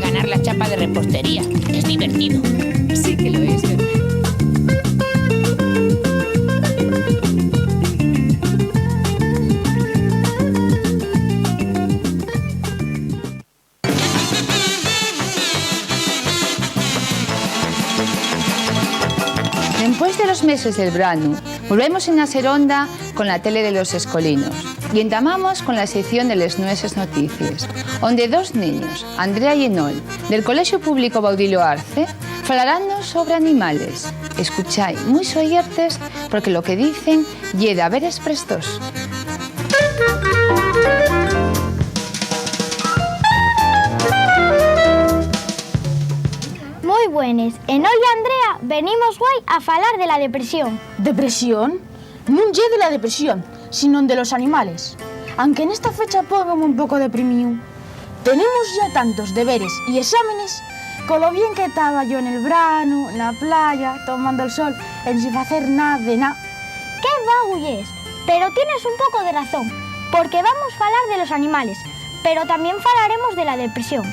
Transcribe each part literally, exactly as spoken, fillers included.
Ganar la chapa de repostería es divertido. Sí que lo es, ¿verdad? Dempués de los meses del branu, volvemos en la seronda con la tele de los escolinos y entamamos con la sección de les nueses noticies, onde dos neños, Andrea y Enol, del Colexu Público Baudilio Arce, falarannos sobre animales. Escuchai mui soyertes, porque lo que dicen ye daveres prestos. Mui buenes, Enol y Andrea, venimos güei a falar de la depresión. ¿Depresión? Nun ye de la depresión, sinón de los animales. Anque nesta fecha póngueme un poco deprimíu. Tenemos ya tantos deberes y exámenes, con lo bien que taba yo nel branu, na playa, tomando'l sol, ensin facer na de na. ¡Qué vagu yes! Pero tienes un poco de razón, porque vamos falar de los animales, pero tamién falaremos de la depresión.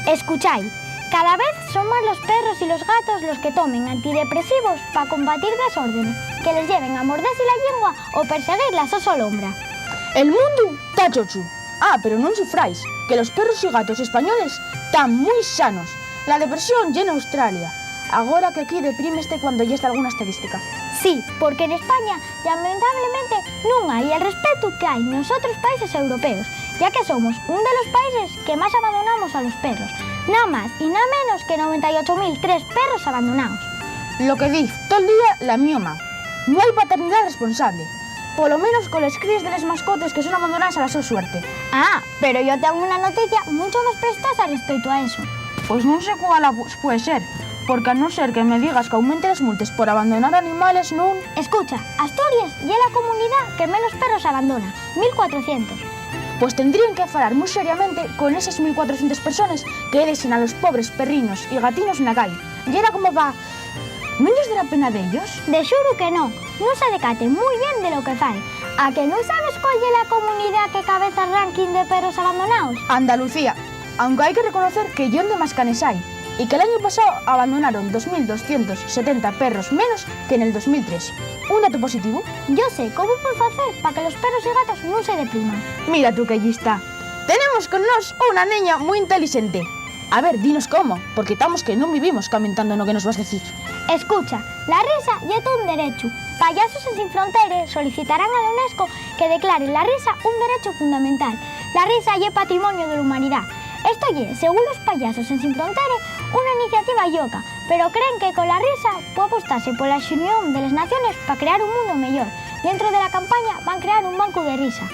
Escuchai, cada vez son más los perros y los gatos los que tomen antidepresivos pa combatir desórdenes que les lleven a mordese la llingua o perseguir la so solombra. El mundu ta chochu. Ah, pero nun sufráis, que los perros y gatos españoles tán mui sanos. La depresión ye n'Australia. Agora que aquí deprímeste cuando yes dalguna estadística. Sí, porque n'España, lamentablemente, nun hai el respetu que hai nos otros países europeos, ya que somos un de los países que más abandonamos a los perros, na más y na menos que noventa y ocho mil tres perros abandonaos. Lo que diz tol día la mioma, no hai paternidá responsable, polo menos coles críes de les mascotes que son abandonaes a la so suerte. Ah, pero yo tengo una noticia mucho más prestosa respecto a eso. Pues nun sé cuál a pu-, puede ser, porque a no ser que me digas qu'aumente les multes por abandonar animales, nun. Escucha, Asturias ye la comunidá que menos perros abandona, mil cuatrocientos. Pues tendríen que falar mui seriamente con eses mil cuatrocientos persones que dexen a los pobres perrinos y gatinos na cai. Yera como pa... ¿Nun yos dará pena d'ellos? De xuru que non, nun se decaten mui bien de lo que fan. ¿A que nun sabes cuál ye la comunidá que cabeza ranking de perros abandonaos? Andalucía, aunque hai que reconocer que ye onde más canes hai, y que l'añu pasao abandonaron dos mil doscientos setenta perros menos que nel dos mil tres. Un dato positivo. Yo sé cómo pue facer pa que los perros y gatos nun se depriman. Mira tú qué llista. Tenemos con nós una neña mui intelixente. A ver, dinos cómo, porque tamos que nun vivimos camentando no que nos vas decir. Escucha, la risa ye too un derechu. Payasos Ensin Fronteres solicitarán a la UNESCO que declare la risa un derechu fundamental. La risa ye patrimonio de l'humanidá. Esto ye, según los Payasos Ensin Fronteres, una iniciativa lloca, pero creen que cola risa pue apostase pola xunión de les naciones pa crear un mundo meyor. Dentro de la campaña van crear un bancu de risa.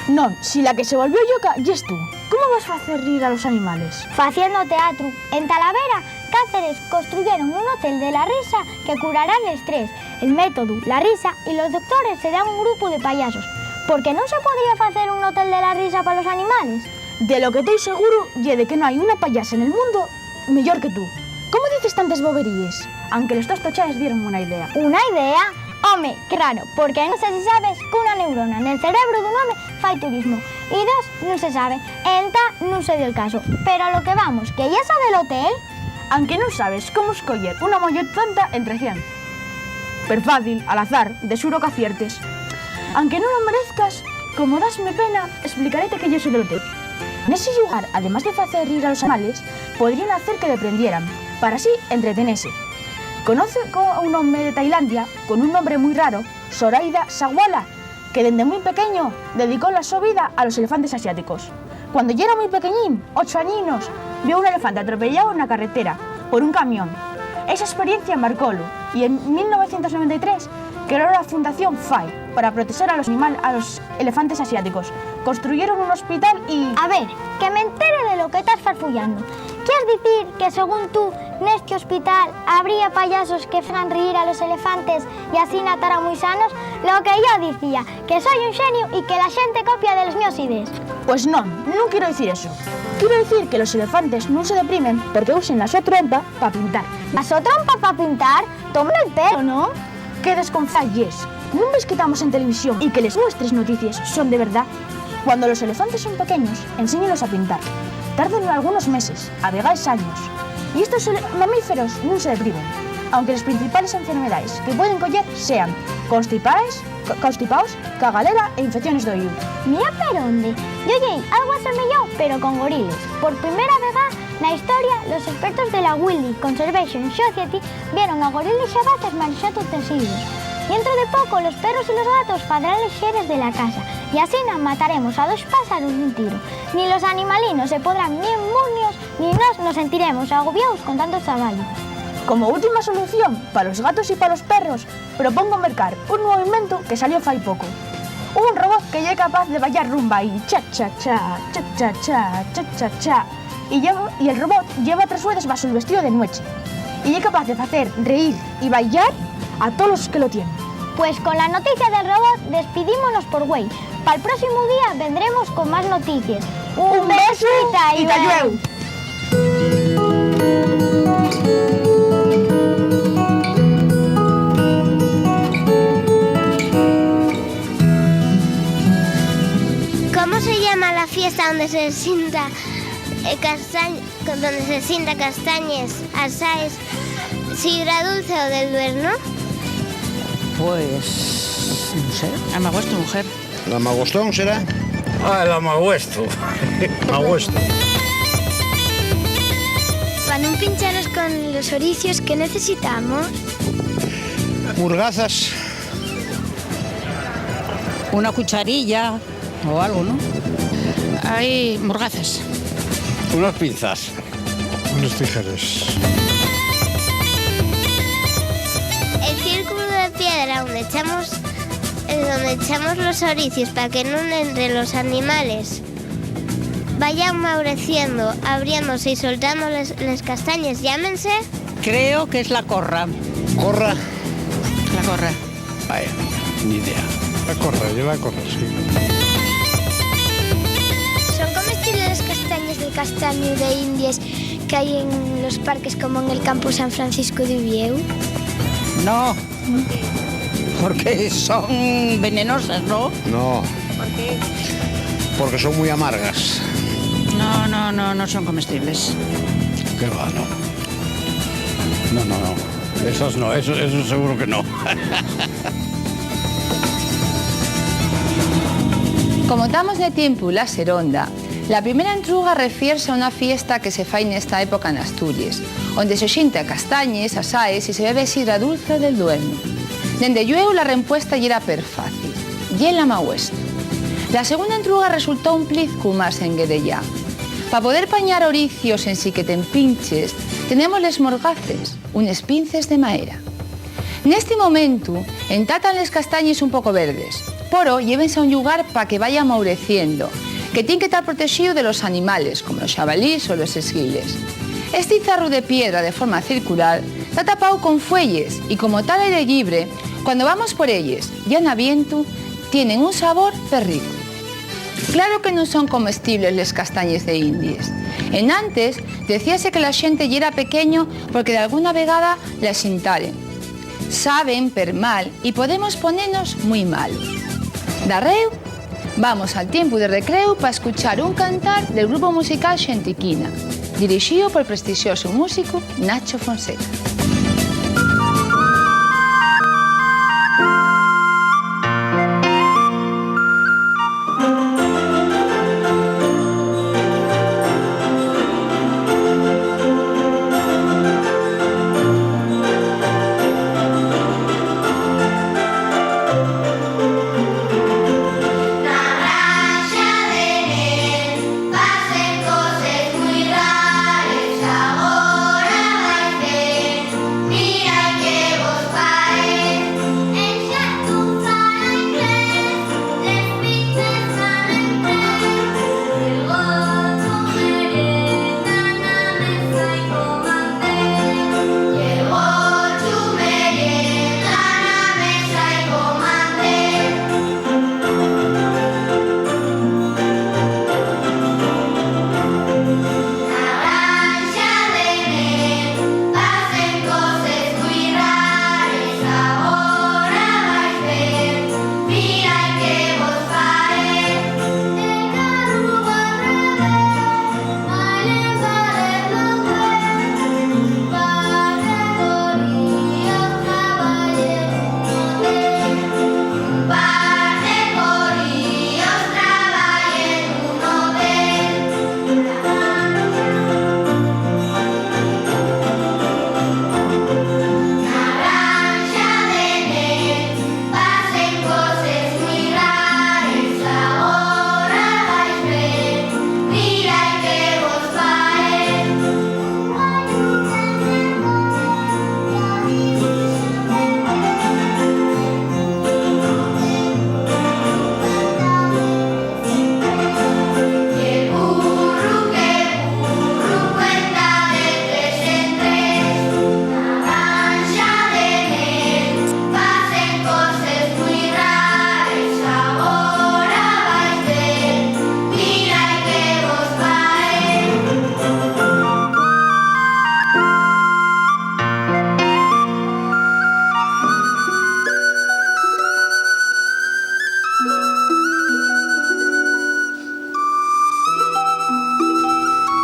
Non, si la que se volvió lloca yes tú. ¿Cómo vas facer rir a los animales? Faciendo teatru. En Talavera, Cáceres construyeron un hotel de la risa que curará l'estrés. El métodu, la risa y los doctores serán un grupu de payasos. ¿Por qué nun se podría facer un hotel de la risa pa los animales? De lo que toi seguru ye de que no hai una payasa nel mundo meyor que tú. ¿Cómo dices tantes boberíes? Anque les tos tochaes dieron una idea. ¿Una idea? Home, claro, porque nun sé si sabes qu'una neurona nel cerebru d'un home fai turismo, y dos, nun se sabe, entá nun se dio el caso. Pero a lo que vamos, ¿qué ye eso del hotel? Anque nun sabes cómo escoyer una muyer tonta entre cien. Perfácil, al azar, de xuru qu'aciertes. Anque nun lo merezcas, como dasme pena, esplicaréte qué ye eso del hotel. Nesi llugar, además de facer rir a los animales, podríen hacer que deprendieran, para así entretenese. Conozco a un home de Tailandia con un nombre mui raro, Soraida Sawala, que dende mui pequeño dedicó la so vida a los elefantes asiáticos. Cuando yera mui pequeñín, ocho añinos, vio un elefante atropelláu na carretera por un camión. Esa esperiencia marcólu, y en mil novecientos noventa y tres creó la Fundación FAI para proteger a los animal-, a los elefantes asiáticos. Construyeron un hospital y... A ver, que m'entere de lo que tas farfullando. ¿Quies dicir que, según tú, nesti hospital habría payasos que fagan reír a los elefantes y asina taran mui sanos? Lo que yo dicía, que soi un xeniu y que la xente copia de les mios idees. Pues non, nun quiero dicir eso. Quiero dicir que los elefantes nun se deprimen porque usen la so trompa pa pintar. ¿La so trompa pa pintar? Tómame el pelo, ¿no? Qué desconfiá yes. ¿Nun ves que tamos en televisión y que les nuestres noticies son de verdá? Cuando los elefantes son pequeños, enséñalos a pintar. Tarden algunos meses, a vegaes años, y estos mamíferos nun se deprimen, aunque les principales enfermedaes que pueden coyer sean costipaes, co-, costipaos, cagalera e infecciones d'oíu. Mira per onde. Yo lleí algo asemeyao, pero con goriles. Por primera vegá na historia, los espertos de la Wildlife Conservation Society vieron a goriles xabaces manexando utensilios. Dientro de poco, los perros y los gatos fadrán les xeres de la casa, y asina mataremos a dos páxaros d'un tiro. Nin los animalinos se podrán bien murnios, nin nós nos sentiremos agobiaos con tanto trabayu. Como última solución, pa los gatos y pa los perros, propongo mercar un nuevu inventu que salió fai poco. Un robot que ye capaz de bayar rumba y cha, cha, cha, cha, cha, cha, cha, cha, cha. Y lleva, y el robot lleva tres ruedes bajo el vestido de nueche. Y ye capaz de facer reír y bailar a todos los que lo tienen. Pues con la noticia del robot despidímonos por güei. Pal próximo día vendremos con más noticies. Un besu y ta llueu. ¿Cómo se llama la fiesta donde se sienta, eh, castañ-, donde se sienta Castañes, Asaes, Sidra Dulce o del Duerno? Pues, no sé. Amaguestu, mujer. ¿L'amaguestón será? Ah, el amaguestu. Amaguestu. Pa nun pincharos con los oricios, ¿qué necesitamos? Murgazas. Una cucharilla o algo, ¿no? Hay murgazas. Unas pinzas. Unes tijeres. El círculu de piedra onde echamos, eh, onde echamos los oricios pa que nun entren los animales, vaya maureciendo, abriéndose y soltando les, les castañes, llámense. Creo que es la corra. ¿Corra? La corra. Vaya, ni idea. La corra, ye la corra, sí. ¿Son comestibles les castañes del castañu de Indies que hai en los parques, como en el campu San Francisco d'Uviéu? No. ¿Por qué? Porque son venenosas, ¿no? No. ¿Por qué? Porque son muy amargas. No, no, no, no son comestibles. Qué va, no. No, no, no. Esos no, eso, eso seguro que no. Como tamos de tiempu, la seronda, la primera entruga refierse a una fiesta que se fai nesta época n'Asturies, onde se xinta castañes, asaes y se bebe sidra dulce del Duernu. Dende llueu, la rempuesta yera perfácil, ye l'amaguestu. La segunda entruga resultó un plizcu más enguedeyá. Pa poder pañar oricios ensin que t'empinches, tenemos les morgaces, unes pinces de maera. Nesti momentu, entatan les castañes un poco verdes, poro llévense a un llugar pa que vaya maureciendo, que tien que tar protexíu de los animales, como los xabalís o los esguiles. Esti zarru de piedra de forma circular ta tapáu con fueyes y, como ta l'aire llibre, cuando vamos por elles, ya n'avientu, tienen un sabor perricu. Claro que nun son comestibles les castañes de Indies. Enantes, decíase que la xente yera pequeño porque dalguna vegada la xintaren. Saben per mal y podemos ponenos mui malos. Darréu, vamos al tiempu de recréu pa escuchar un cantar del grupu musical Xentiquina, dirixíu pol prestixiosu músicu Nacho Fonseca.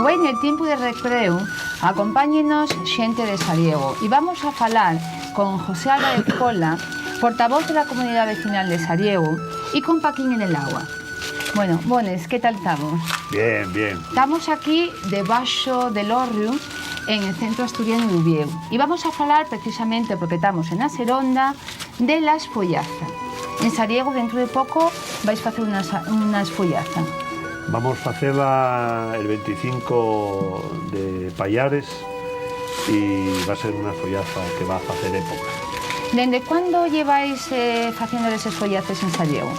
Güei, nel tiempu de recreu, acompáñenos xente de Sariego y vamos a falar con José Álvarez Cola, portavoz de la Comunidá Vecinal de Sariego, y con Paquín en el Agua. Bueno, bones, ¿qué tal tamos? Bien, bien. Tamos aquí debaxo del hórriu, en el Centru Asturianu d'Uviéu, y vamos a falar precisamente, porque tamos en la Seronda, de la esfollaza. En Sariego, dentro de poco, vais facer una sa-, una esfollaza. Vamos facela el venticinco de Payares y va ser una esfollaza que va a facer época. Dende cuándo lleváis, eh, faciendo les esfollaces en Sariego?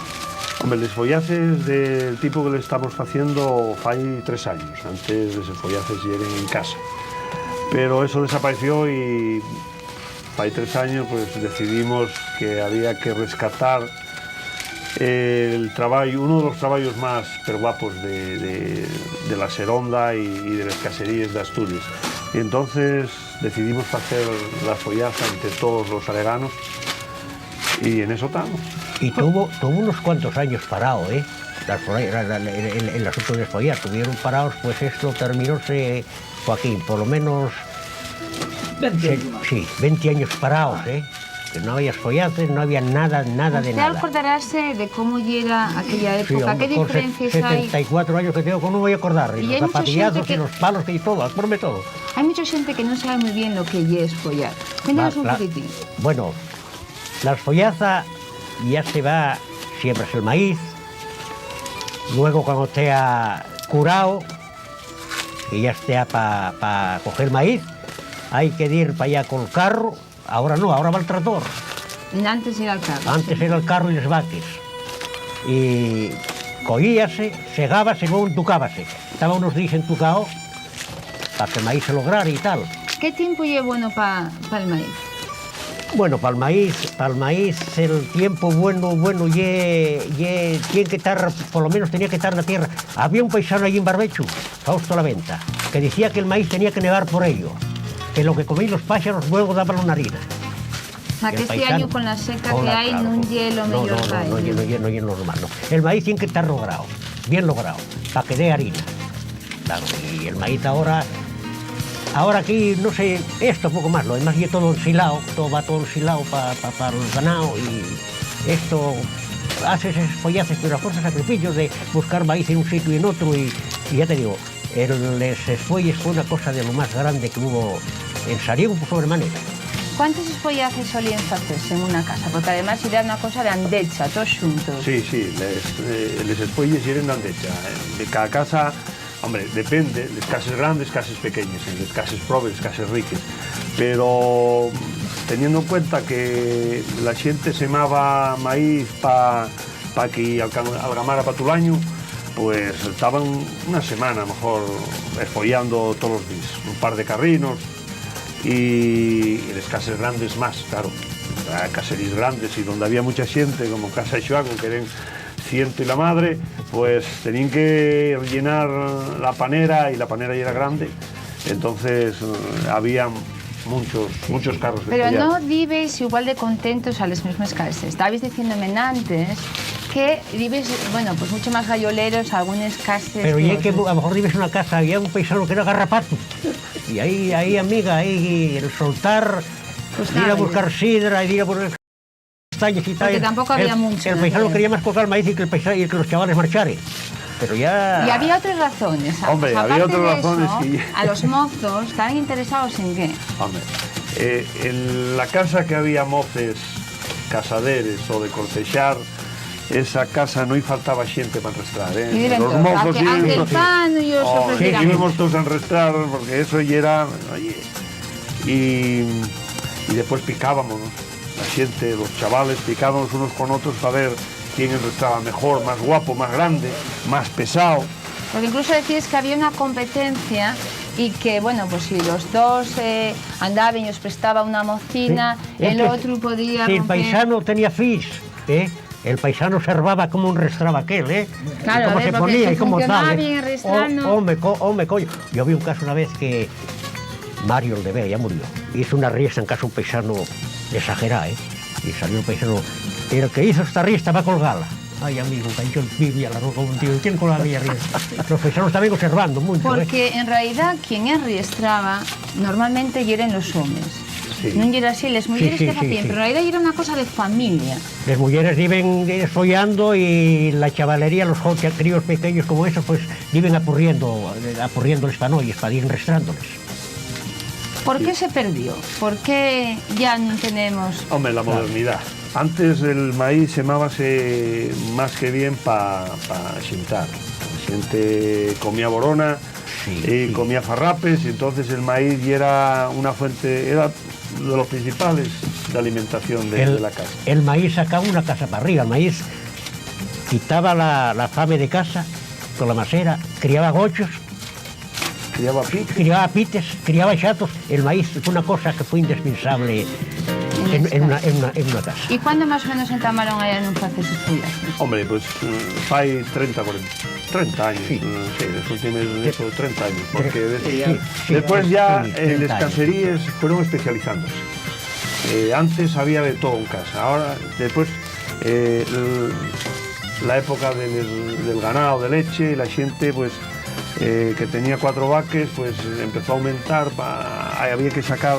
Hombre, les esfollaces del tipo que le estamos faciendo fai tres años. Antes les esfollaces yeren en casa, pero eso desapareció y fai tres años, pues, decidimos que había que rescatar el trabayu, uno de los trabayos más perguapos de, de, de la Seronda y, y de les caseríes d'Asturies. Y entonces decidimos facer la esfollaza entre todos los aleganos y en eso tamos. Y tuvo, tuvo unos cuantos años parao, ¿eh? Las fo-, la, la, la, el, el, el asunto de esfollar, tuvieron paraos, pues esto terminóse, Joaquín, por lo menos, venti se-, años más. Sí, venti años paraos, ¿eh? Que no había esfollaces, no había nada, nada de nada. Usted acordarase de cómo yera aquella época, ¿qué diferencias hay? Sí, con se-, setenta y cuatro años que tengo, ¿cómo no me voy a acordar? Y los zapatillazos y los palos y todo, acuérdome todo. Hay mucha gente que no sabe muy bien lo que ye esfollar. Cuéntanos un poquitín. Bueno, la esfollaza ya se va, siembras el maíz, luego cuando estea curao, que ya estea pa, pa coger maíz, hay que dir pa allá col carro. Ahora no, ahora va el tractor. Antes era el carro, sí. Antes era el carro y les vaques. Y collíase, segábase, luego entucábase. Estaba unos días entucao pa que el maíz se lograra y tal. ¿Qué tiempo ye bueno pa, pa'l maíz? Bueno, pa'l maíz, pa'l maíz el tiempo bueno, bueno, ye, ye, tien que tar, por lo menos tenía que tar na tierra. Había un paisano allí en Barbechu, Fausto Laventa, que decía que el maíz tenía que nevar por ello, que lo que comían los páxaros luego dábalo na harina. O sea, que este añu con la seca que hai, claro, nun ye lo meyor pa ello. No, no, no, no ye, no ye, no ye normal, no. El maíz tien que tar lograo, bien lograo, pa que dé harina. Claro, y el maíz ahora, ahora aquí, no sé, esto poco más, lo demás ye todo ensilao, todo va todo ensilao pa, pa, pa el ganao, y esto, haces esfollaces, pero a fuerza sacrificios de buscar maíz en un sitio y en otro, y, y ya te digo, el, les esfueyes fue una cosa de lo más grande que hubo en Sariego, por sobremanera. ¿Cuántes esfollaces solíen facerse en una casa? Porque además era una cosa de andecha, todos xuntos. Sí, sí, les, eh, les esfueyes yeren d'andecha, eh, de cada casa. Hombre, depende, les cases grandes, cases pequeñes, les cases probes, les cases riques. Pero, teniendo en cuenta que la xente semaba maíz pa, pa que alca-, algamara pa tol añu, pues taban una semana, mejor, esfollando tolos díes, un par de carrinos, y, y les cases grandes más, claro. Caseríes grandes y donde había mucha xente, como Casa de Xuaco, que yeren cientu y la madre, pues tenían que llenar la panera, y la panera yera grande, entonces, eh, había munchos, munchos carros de esfollar. Pero no dibeis igual de contentos a les mesmes cases. Estabais diciéndome enantes que dibeis, bueno, pues mucho más gayoleros a algunes cases que otros. Pero ye que a lo mejor dibeis una casa, había un paisano que era garrapatu. Y ahí, ahí, amiga, ahí el soltar, pues nada, ir a buscar sidra, ir a buscar castañes y tal. Porque tampoco había mucho, el paisano quería más colgar maíz y que el paisa-, y que los chavales marcharen. Pero ya... Y había otras razones. Hombre, había otras razones que... A los mozos, ¿estaban interesados en qué? Hombre, eh, en la casa que había moces, casaderes o de cortexar, esa casa no-y faltaba xente pa enrestrar, ¿eh? Los mozos, anque el pan y eso, sí, íbamos todos a enrestrar, porque eso yera, oye, y, y después picábamos, ¿no? La xente, los chavales, picábamos unos con otros pa ver quién enrestaba mejor, más guapo, más grande, más pesao. Porque incluso decíes que había una competencia y que, bueno, pues si los dos, eh, andaban y os prestaba una mocina, sí, el otro podía romper. Si el paisano tenía fis, ¿eh? El paisano servaba cómo enrestraba aquel, ¿eh? Claro, y cómo se ponía y cómo tal, ¿eh? Bien enrestrar, ¿no? Home, co-, home, coño. Yo vi un caso una vez que Mario, el de Bea, ya murió. Hizo una riesa en casa un paisano exagerá, ¿eh? Y salió el paisano: "El que hizo esta riesta va a colgala". Ai, amigu, cayó el Biblia la roca un tío. ¿Quién cola mi arriba? Los paisanos también observando mucho, ¿eh? Porque, en realidá, quien arriestraba normalmente yeren los homes. Sí. ¿Nun yera así? Les Sí, muyeres sí, que sí, facían, sí. Pero en realidá yera una cosa de familia. Les muyeres diben, eh, sollando y la chavalería, los jo-, críos pequeños como esos, pues, diben apurriendo, eh, apurriendo les panoyes, pa ir restrándoles. ¿Por qué Sí. se perdió? ¿Por qué ya nun tenemos Home, la Claro. modernidá. Antes el maíz semábase más que bien pa, pa xintar. La xente comía borona Sí, y sí. comía farrapes, y entonces el maíz yera una fuente, era de los principales de alimentación de, El, de la casa. el maíz sacaba una casa pa arriba, el maíz quitaba la, la fame de casa con la masera, criaba gochos, Criaba pites. criaba pites, criaba xatos. El maíz fue una cosa que fue indispensable en, En en esta. una, en una, en una casa. ¿Y cuándo más o menos entamaron a nun facer esos follazos? Hombre, pues, eh, fai trenta, cuarenta, trenta años, Sí. eh, sí, los últimos, Tre-, eso, trenta años, tre-, porque de-, sí, sí, después sí, ya, sí, eh, les trenta años. caseríes fueron especializándose. Eh, antes había de todo en casa, ahora, después, eh, l-, la época del, del ganao, de leche, la xente, pues, eh, que tenía cuatro vaques, pues, empezó a aumentar, pa-, había que sacar,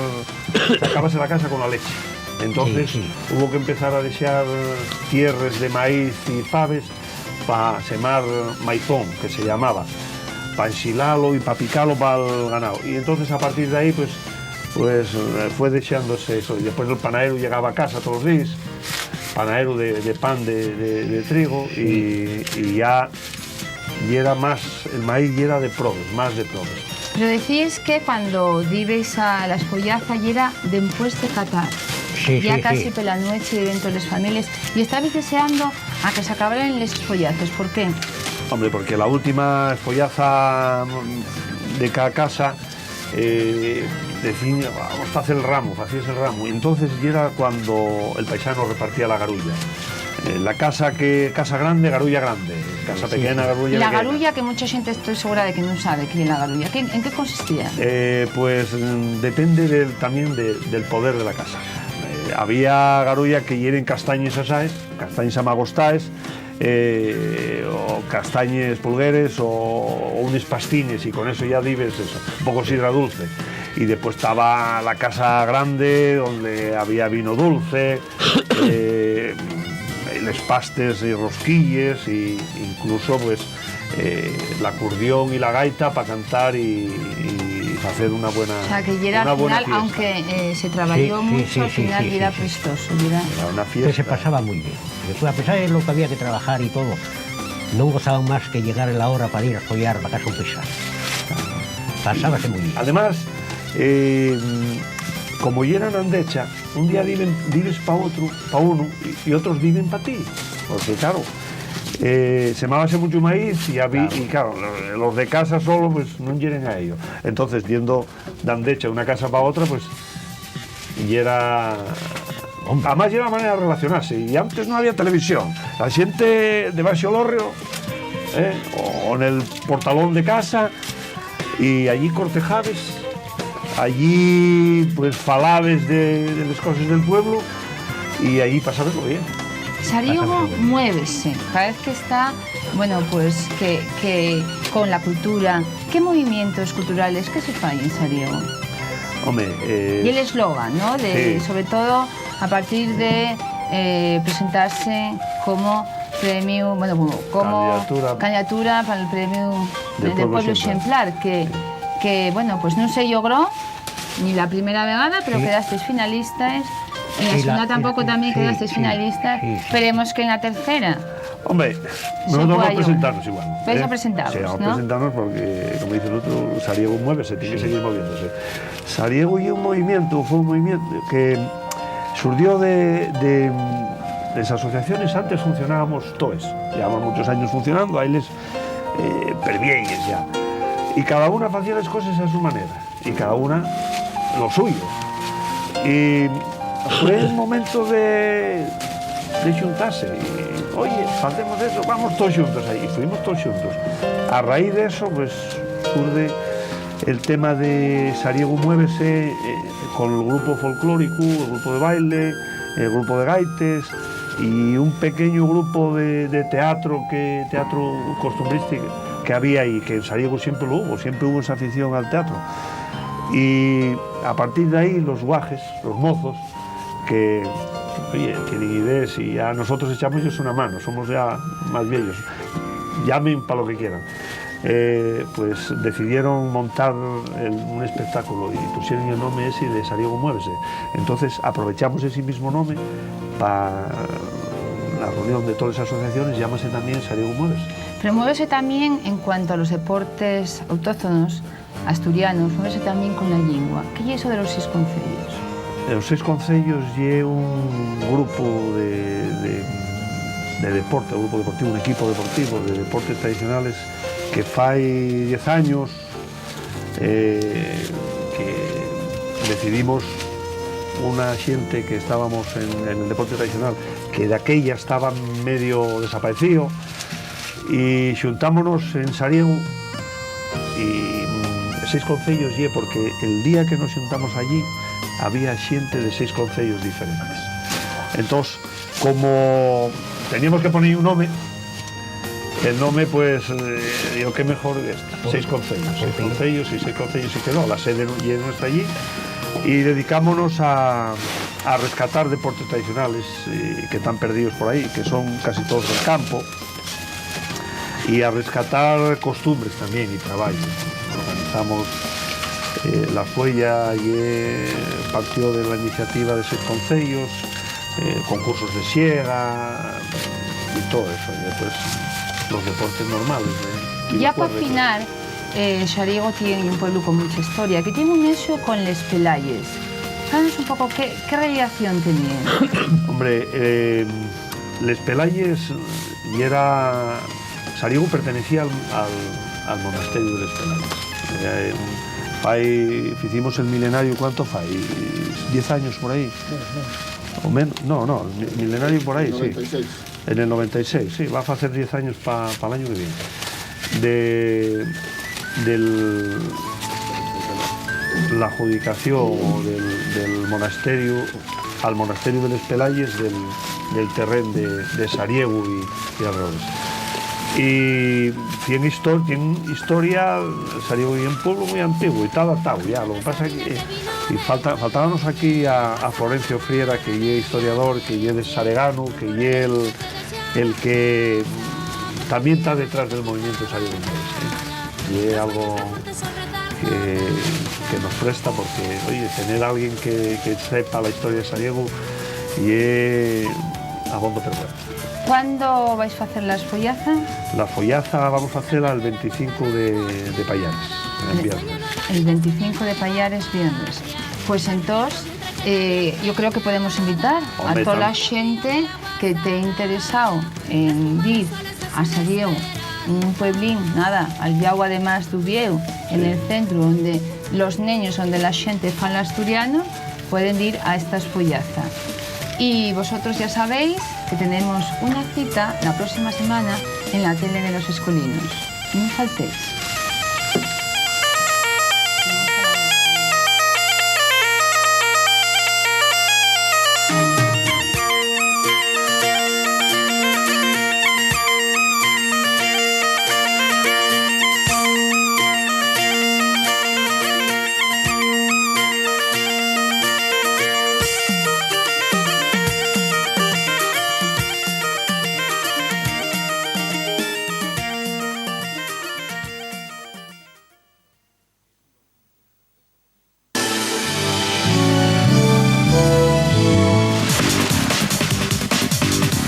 sacábase la casa con la leche. Entonces, Sí, sí. hubo que empezar a dexar tierres de maíz y faves pa semar maizón, que se llamaba, pa ensilalo y pa picalo pa'l ganao. Y entonces, a partir de ahí, pues, pues, eh, fue dexándose eso. Y después el panadero llegaba a casa todos los días, panadero de, de pan de, de, de trigo, y, Sí. y ya, y era más, el maíz ya era de probes, más de probes. Pero decíes que cuando dibes a la espollaza yera dempués de catar, Sí, ya sí, casi sí. pela nueche dentro de les families, y estabes deseando a que se acabaran les espollazos. ¿Por qué? Hombre, porque la última espollaza, mm, de cada casa, eh, decían, "Vamos a hacer el ramo", facías el ramo. Y entonces ya era cuando el paisano repartía la garulla. Eh, la casa que, casa grande, garulla grande. Casa Sí, pequeña, sí. garulla Y la pequeña. garulla, que mucha xente estoy segura de que nun sabe qué ye la garulla. ¿Qué, en qué consistía? Eh, pues, mm, depende del, también de, del poder de la casa. Eh, había garulla que yeren castañes asaes, castañes amagostaes, eh, o castañes pulgueres, o, o unes pastines, y con eso ya dibes eso, un poco sidra dulce. Y después estaba la casa grande, donde había vino dulce, eh, les pastes y rosquilles, y incluso, pues, eh, l'acordeón y la gaita pa cantar y, y facer una buena, O sea, que yera una al buena final, fiesta. Aunque, eh, se traballó Sí, sí, mucho, sí, al sí, final sí, yera sí, sí. prestoso, yera Era una Que se fiesta. pasaba muy bien. Después, a pesar de lo que había que trabajar y todo, no gozaban más que llegar la hora para ir a follar, para casa un pesar. Pasábase muy bien. Además, eh, como yera na endecha, un día diben, dibes pa otru, pa uno, y, y otros diben pa ti. Porque, claro, eh, semábase mucho maíz y, habí-, Claro. y, claro, lo-, los de casa solo, pues, no yeren a ello. Entonces, yendo d'andecha una casa pa otra, pues, yera Hombre. Además, yera una manera de relacionarse. Y antes no había televisión. La xente debaxo l'hórreo, eh, o, o nel portalón de casa, y allí cortejabes, allí, pues, falabes de, de les coses del pueblo, y allí pasabeslo bien. Sariego Pasabeslo bien. muévese, parece que está, bueno, pues, que, que con la cultura. ¿Qué movimientos culturales que se fai en Sariego? Home, eh, Y el eslogan, ¿no? De, Sí. sobre todo a partir de, eh, presentarse como premio, bueno, como, como Candidatura. candidatura para el premio Del del Pueblo Pueblo Exemplar. Exemplar, que, Sí. que, bueno, pues nun se logró ni la primera vegada, pero Sí. quedasteis finalistas. En la Y la, segunda tampoco y, también sí, quedasteis sí, finalistas. sí, sí. Esperemos que en la tercera Hombre, se nosotros vamos a pueda lograr. presentarnos igual, Vais ¿eh? a presentaros, Sí, vamos a ¿no? presentarnos porque, como dice el otro, Sariego mueve, se tiene que Sí. seguir moviéndose. Sariego ye un movimiento, fue un movimiento que surdió de, de, les asociaciones, antes funcionábamos toes, llevamos muchos años funcionando, ahí les, eh, pervieyes ya. Y cada una facía les coses a su manera, y cada una lo suyo. Y fue un momento de, de xuntarse, y, "Oye, facemos eso, vamos todos xuntos ahí", y fuimos todos xuntos. A raíz de eso, pues, surde el tema de Sariego Muévese, eh, con el grupo folclórico, el grupo de baile, el grupo de gaites, Y un pequeñu grupo de, de teatro, que, teatro costumbrístico que había y que en Sariego siempre lo hubo, siempre hubo esa afición al teatro. Y a partir de ahí, los guajes, los mozos, que, oye, tienen ideas y ya nosotros echamos ellos una mano, somos ya más viejos, llamen para lo que quieran. Eh, pues decidieron montar el, un espectáculo y pusieron el nombre ese de Sariego Muévese. Entonces aprovechamos ese mismo nombre para la reunión de todas las asociaciones, llámase también Sariego Muévese. Pero muévese también en cuanto a los deportes autóctonos, asturianos, muévese también con la lengua. ¿Qué es eso de los seis concellos? Los seis concellos ye un grupo de, de, de deporte, un grupo deportivo, un equipo deportivo de deportes tradicionales que fai diez años, eh, que decidimos una xente que estábamos en, en el deporte tradicional, que daquella estaba medio desaparecido, y xuntámonos en Sariego, y, mm, seis concellos ye porque el día que nos xuntamos allí había xente de seis concellos diferentes. Entós, como teníamos que poner un nome, el nome, pues, eh, yo, qué mejor que esta. Seis concellos, seis concellos y seis concellos y quedó. La sede nu-, ye nuestra allí. Y dedicámonos a, a rescatar deportes tradicionales, eh, que están perdidos por ahí, que son casi todos del campo, y a rescatar costumbres también y trabajo. Organizamos, eh, la fueya, y, eh, partió de la iniciativa de seis concellos, eh, concursos de siega y todo eso. Y después los deportes normales de tiro, ya pa cuerda y todo. Finar, eh, Xariego tien un pueblu con mucha historia, que tien un nexo con les Pelayes. Fálanos un poco qué, qué relación teníen. Hombre, eh, les Pelayes yera, Sariego pertenecía al, al, al monasterio de les Pelayes. Eh, fai, hicimos el milenario, ¿cuánto fai? ¿Diez años por ahí? O menos, no, no, mi-, milenario por ahí, sí. Noventa y seis. En el noventa y seis, sí, va a facer diez años pa, pa l'añu que viene. De, del, la adjudicación o del, del monasterio, al monasterio de les Pelayes del, del terrén de, de Sariego y, y alrededores. Y tien histo-, tien historia, Sariego ye un pueblo muy antiguo y ta datao ya. Lo que pasa que, y falta, faltábanos aquí a, a Florencio Friera, que ye historiador, que ye de Saregano, que ye el, el que también está detrás del movimiento Sariego Muévese, ¿eh? Y es algo que, que nos presta porque, oye, tener a alguien que, que sepa la historia de Sariego y es abondo, pero bueno. ¿Cuándo vais a hacer la esfollaza? La follaza vamos a hacerla el veinticinco de, de Payares, el viernes. El veinticinco de Payares, viernes. Pues entonces, eh, yo creo que podemos invitar a toda la gente que te interesado en ir a Sariego, un pueblín, nada, al llau además d'Uviéu, en el centro, donde los neños, donde la gente fala asturiano, pueden ir a esta esfollaza. Y vosotros ya sabéis que tenemos una cita la próxima semana en la tele de los escolinos. No faltéis.